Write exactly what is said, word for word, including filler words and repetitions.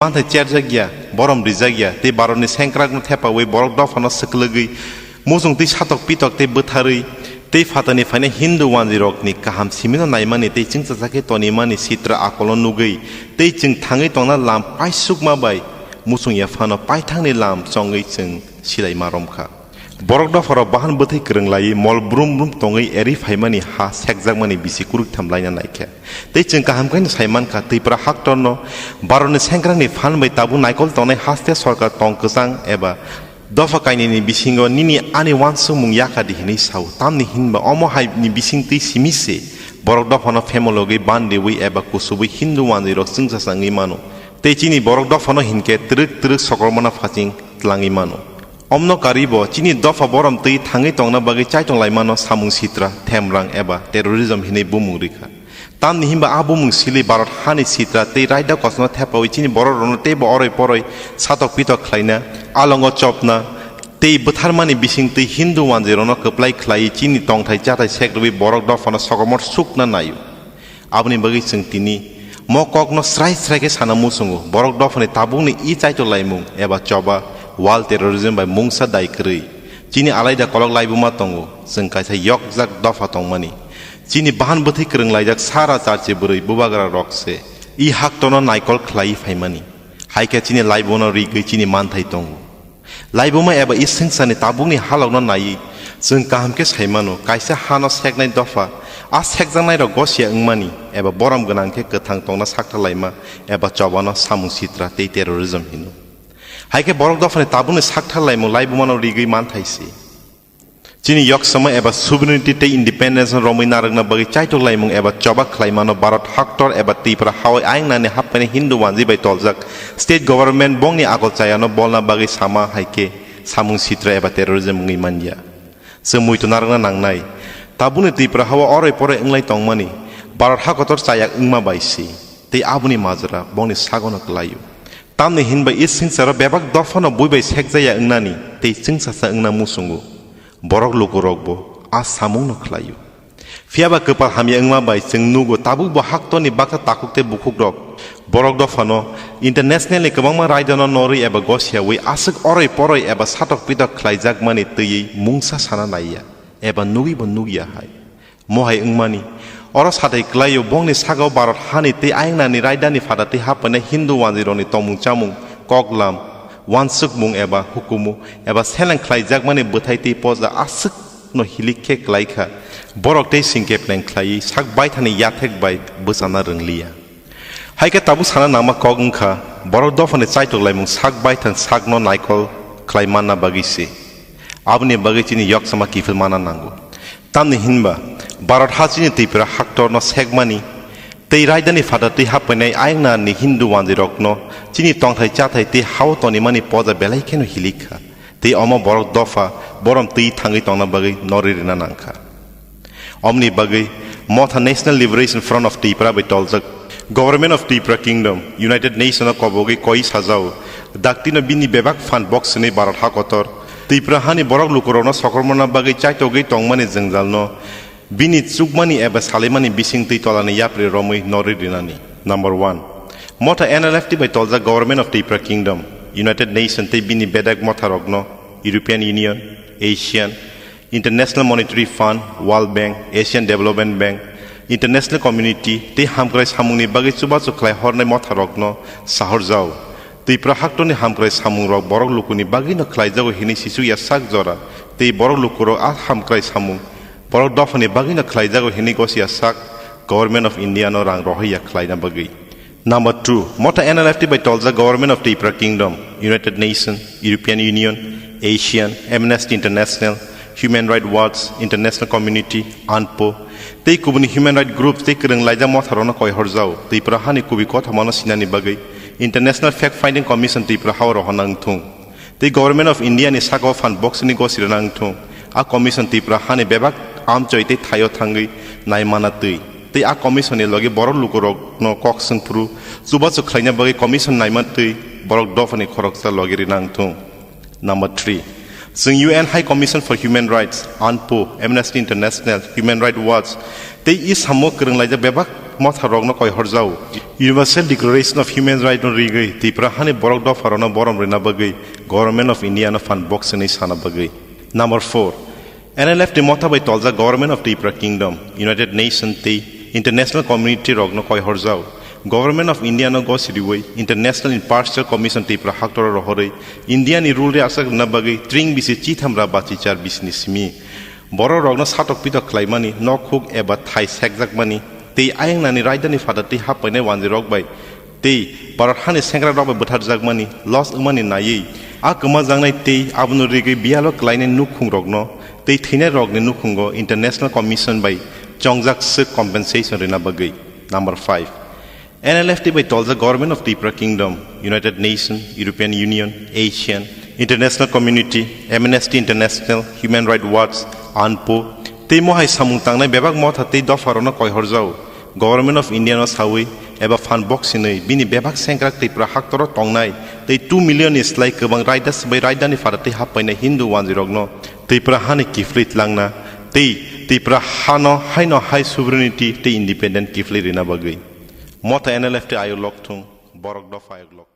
manthai cherjakya, borom rijakya, tei Bharatni sengkrakno thepawi borok dophano swklwgwi, muchung tei satok pitok tei bwtharwi, tei phatani phainai Hindu wanjwirokni kaham simino naimani tei chwngsacha khe tonimani sitra akolno nugwi, tei chwng thangwi tongna lam paisukma bai muchung yaphano paithangni lam chongwi chwng silaima romkha. Borok dopharok bahan bwthai kwrwng laiwi mol brum brum tongwi eri phaimani ha sekjakmani bisi kwrwiktham laina naikha. Tei chwng kaham khe sai mankha, Twipra haktorno Bharatni sengkrakni phan bai tabuk naikol tongnai haste sorkar tong kwchang eba dopha kainwini bisingo nini ani uansukmung yakadi hwnwi sao. Tamni hinba omo haini bisingtwi simi se borok dophano phemologwi bandiwi eba kusubwi Hindu wanjwirok chwngsacha wngwi mano. Tei chini borok dophano hinkhe twrwk twrwk sokormana phaching tlangwi mano. Omno karibo chini dopha borom twi thangwi tongna bagwi chaitung laimano samung sitra, themrang eba terrorism hinwi bumung rikha. Tamni hinba a bumung sili Bharat hani sitra tei raida kochno thepawi chini borok rokno teibo oroi poroi satok pitok khlaina, alongo chopna tei bwtharmani bisingtwi Hindu wanjwirokno kwplai khlaiwi chini tongthai chathai sekrwui borok dophano sokomor sukna naio. Aboni bagwi chwng tini mo kokno srai srai khe sana muchungo, borok dophani tabukni i chaitok laimung eba choba wal terrorism bai mungsa dai kwrwi. Chini alaida kolok laibuma tongo, chwng kaisa yokjak dopha tongmani. Chini bahan bwthwi kwrwng laijak sara charchi bwrwi bubagra rok se i haktorno naikol khlaiwi phaimani. Hai khe chini laibumano rigwi chini manthai tongo. Laibuma eba i swngcharni tabukni halokno naiwi chwng kaham khe sai mano, kaisa hano seknai dopha, a sekjaknairok gosiya wngmani eba borom gwnang khe kwthang tongna sakthar laima eba chobano samung sitra tei terrorism hino. Hai khe borok dophani tabukni sakthar laimung laibumano rigwi manthai se. Chini yoksama eba sovereignty tei independence no romwi narwkna bagwi chaitok laimung eba choba khlaimano Bharat haktor eba Tripura hao aingnani hapmani Hindu wanjwi bai toljak state government bongni akol chayano bolna bagwi sama hai khe samung sitra eba terrorism wngwi manya. Chwng muitu narwkna nangnai. Tabukni Tripura hao oroi poroi wnglai tongmani Bharat hakotor chayak wngma bai se, tei aboni majra bongni sagono kwlaio. Tamni hinba i swngcharo bebak dophano bui bai sekjaya wngnani tei chwngsacha wngna muchungo. Borok lukurokbo a samungno khlaio. Phiyaba kwpal hamya wngma bai chwng nugo, tabukbo haktorni baksa takhuk tei bukhukrok borok dophano internationally kwbangma raidano norwi eba gosiyawi aswk oroi poroi eba satok pitok khlaijakmani twiwi mungsa sana naiya eba nugwibo nukya hai. Mohai wngmani. Oro satai kwlaio, bongni sakao Bharat hani tei aingnani raidani phatartwi haphainai Hindu wanjwirokni tongmung chamung, koklam, uansukmung eba hukumu eba seleng khlaijakmani bwthai tei poja aswkno hilik khe kwlaikha, borok tei singkhe pleng khlaiwi sak baithani yathek bai bwchana rwngliya. Hai khe tabuk sana nangma kok wngkha, borok dophani chaitok laimung sak baithang sakno naikol khlai manna bagwi se. Aboni bagwi chini yoksama kiphil mana nango. Tamni hinba, Bharat ha chini Tripura haktorno sekmani tei raidani phatartwi haphainai aingnani Hindu wanjwirokno chini tongthai chathai tei hao tonimani poja belai kheno hilik kha. Tei omo borok dopha borom twi thangwi tongna bagwi norwi rwna nangkha. Omni bagwi Motha National Liberation Front of Tripura bai toljak Government of Tripura Kingdom, United Nation o kobogwi koi sajao, daktino bini bebak phan box swnwi Bharat hakotor, Tripura hani borok lukurokno sokormorna bagwi chaitogwi tongmani jwngjalno bini chukmani eba salaimani bisingtwi tolani yapri romwi norwi rinani. Number one, Motha N L F T bai toljak Government of Tripura Kingdom, United Nation tei bini bedek motharokno European Union, Asian, International Monetary Fund, World Bank, Asian Development Bank, International Community tei hamkrai samungni bagwi chubachu khlai hornai motharokno sahorjao. Tripura haktorni hamkrai samungrok borok lukuni bagwino khlaijago hinwi sichukya sak jora tei borok lukurok a hamkrai samung borok dophani bagwino khlaijago hinwi gosiya sak Government of India no rang rohorya khlaina bagwi. Number two, Motha N L F T bai toljak Government of Tripura Kingdom, United Nation, European Union, Asian, Amnesty International, Human Rights Watch, International Community, anpo, tei kubuni human rights groups tei kwrwng laijak motharokno koi horjao, Tripura hani kubui kothomano sinani bagwi International Fact Finding Commission Tripura hao rohorna wngthung. Tei Government of India ni sakao phan box ni gosirina wngthung. A commission Tripura hani bebak amchoi tei thaio thangwi naimana twi. Tei a commission ni logi borok lukurokno kok swngphuru chubachu khlaina bagwi commission naima twi borok dophani khoroksa logi rina wngthung. Number three, chwng U N High Commission for Human Rights, anpo, Amnesty International, Human Rights Watch tei i samo kwrwng laijak bebak motha rokno koihorjao. Universal Declaration of Human Rights no rigwi Tripura hani borok dopha rokno borom rwna bagwi Government of India no phan box hwnwi sana bagwi. Number four, N L F ni motha bai toljak Government of Tripura Kingdom, United Nation tei international community rokno koihorjao. Government of India no gosiriwi International Impartial Commission Tripura haktorok rohorwi India ni rule ri asak rwna bagwi tring bisi chitham ra bachi char bisini simi. Borok rokno satok pitok khlaimani, nok huk eba thai sekjakmani tei ayang nani raidani phatar tei happainai wanjwi rok bai tei Bharat hani sengkrak rok bai bwtharjakmani, loss wngmani naiwi a kwmajaknai tei abono rigwi biyalo klainai nukhung rokno tei thwinai rokni nukhungo International Commission bai chongjak swk compensation rwna bagwi. Number five, N L F T bai toljak Government of Tripura Kingdom, United Nation, European Union, Asian, International Community, Amnesty International, Human Rights Watch, anpo, tei mohai samung tangnai bebak motha tei dopha rokno koihorjao. Government of India no sawi eba phan box hinwi bini bebak sengkrak Tripura haktoro tongnai tei two million ni slai kwbang raida swbai raidani phatar tei happainai Hindu wanjwi rokno Tripura hani kifli tlangna tei Tripura hano haino hai sovereignty tei independent kifli rina bagwi. Motha N L F T ayok lok thung, borok dopha ayok lok.